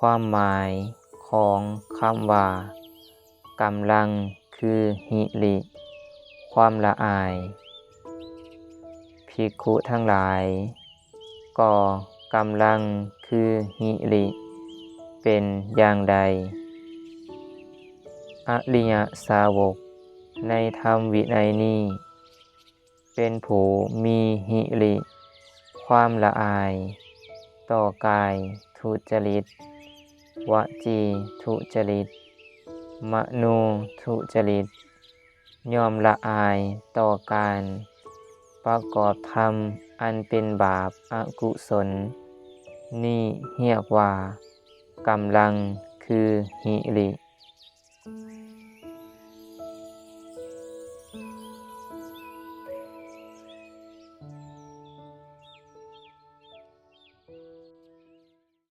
ຄວາມໝາຍຂອງຄຳວ່າກຳລັງຄືຫິລິ ຄວາມລະອາຍ. ພິກຂຸທັງຫຼາຍ, ກໍກຳລັງຄືຫິລິເປັນຢ່າງໃດ? ອະລິຍະສາວົກໃນທຳວິໄນນີ້ ເປັນຜູ້ມີຫິລິ ຄວາມລະອາຍ ຕໍ່ກາຍທຸຈະລິດ, ວະຈີທຸຈະລິດ, ມະໂນທຸຈະລິດ, ຍ່ອມລະອາຍຕໍ່ການປະກອບທຳອັນເປັນບາບອະກຸສົນ, ນີ້ຮຽກວ່າກຳລັງຄືຫິລິ.